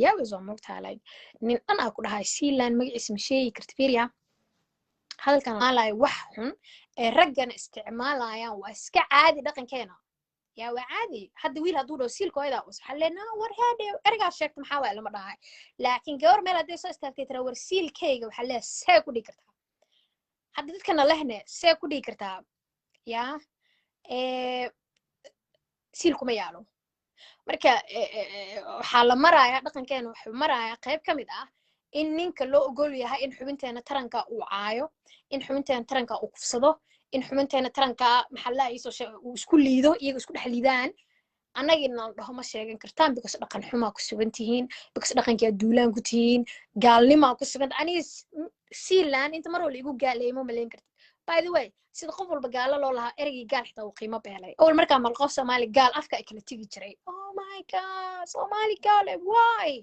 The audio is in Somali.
Yaabayso, moogtaa, like nin dhan aa ku dhahay Sealand magaciisa ma sheegi karti. Fiiriya, hadalkan isticmaalaya wax xun ee raggana isticmaalayaan waa iska caadi dhaqankeena. Yaa, waa caadi. Hadda wiil hadduu dhaho "siilka hooyadaa us", waxaa leenaa, "War heedhe, ereygaas sheegta maxaa waay?" Lama dhahay. Laakiin gabar meel hadday soo istaagtay tira "war siilkayga", waxaa leeyahay, "See ku dhigi kartaa?" Hadda dadkana lehne, "See ku dhigi kartaa?" Yaa, siil kuma yaalo. Marka waxaa la marayaa, dhaqankeena wuxuu marayaa qayb ka mid ah in ninka loo ogol yahay in xubinteena taranka uu caayo, in xubinteena taranka uu kufsado, in xubinteena taranka, maxaa la iisoo sheeg, uu isku liido, iyaga isku dhex liidaan. Annagina la dhaho, "Ma sheegan kartaan because dhaqan xumaa ku sugan tihiin, because dhaqankii aad duulaan ku tihiin, gaalnimaa ku sugan." Aniga Sealand inta mar walba igu gaaleeymo malayn kartid. By the way, sida qof walba gaalo loo lahaa, ereygii gaal xitaa uu qiimo beelay. Owal markaa mal qof Soomaali gaal, afka ay kala tegi jiray. Oh my God, Soomaali gaale, why?